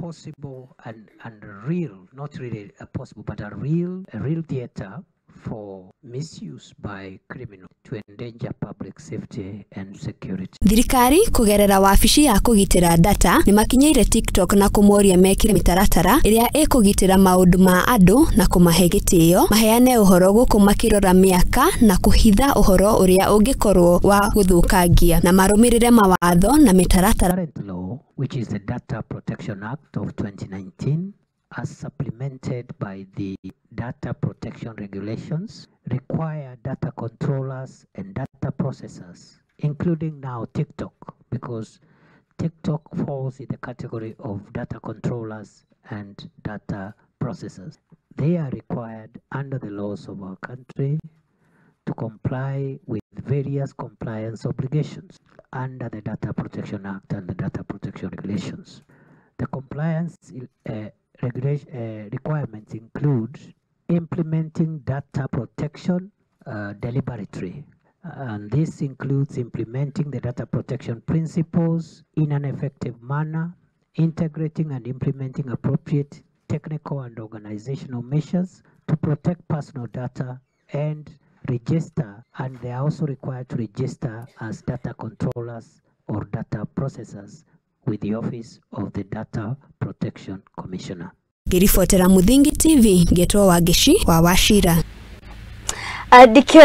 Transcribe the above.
possible and real, not really a possible, but a real theater for misuse by criminals to endanger public safety and security. Thirikari kũgerera wabici ya kũgitĩra data nĩ makinyĩire TikTok na kũmoria mekĩre mĩtaratara ĩrĩa ĩkũgitĩra maũndũ ma andũ na kũmahe gĩtĩo, maheane ũhoro gũkũ makĩrora mĩaka na kũhitha ũhoro ũrĩa ũngĩkorwo wa gũthũkangia na marũmĩrĩre mawatho na mĩtaratara. Current law, which is the Data Protection Act of 2019, as supplemented by the Data Protection Regulations, require data controllers and data processors, including now TikTok, because TikTok falls in the category of data controllers and data processors. They are required under the laws of our country to comply with various compliance obligations under the Data Protection Act and the Data Protection Regulations. The compliance regulation requirements include implementing data protection deliberately. And this includes implementing the data protection principles in an effective manner, integrating and implementing appropriate technical and organizational measures to protect personal data and register, and they are also required to register as data controllers or data processors with the Office of the Data Protection Commissioner. Ngĩribotera Muthingi TV, ngetwo Wangeci wa Wachira. Andĩke.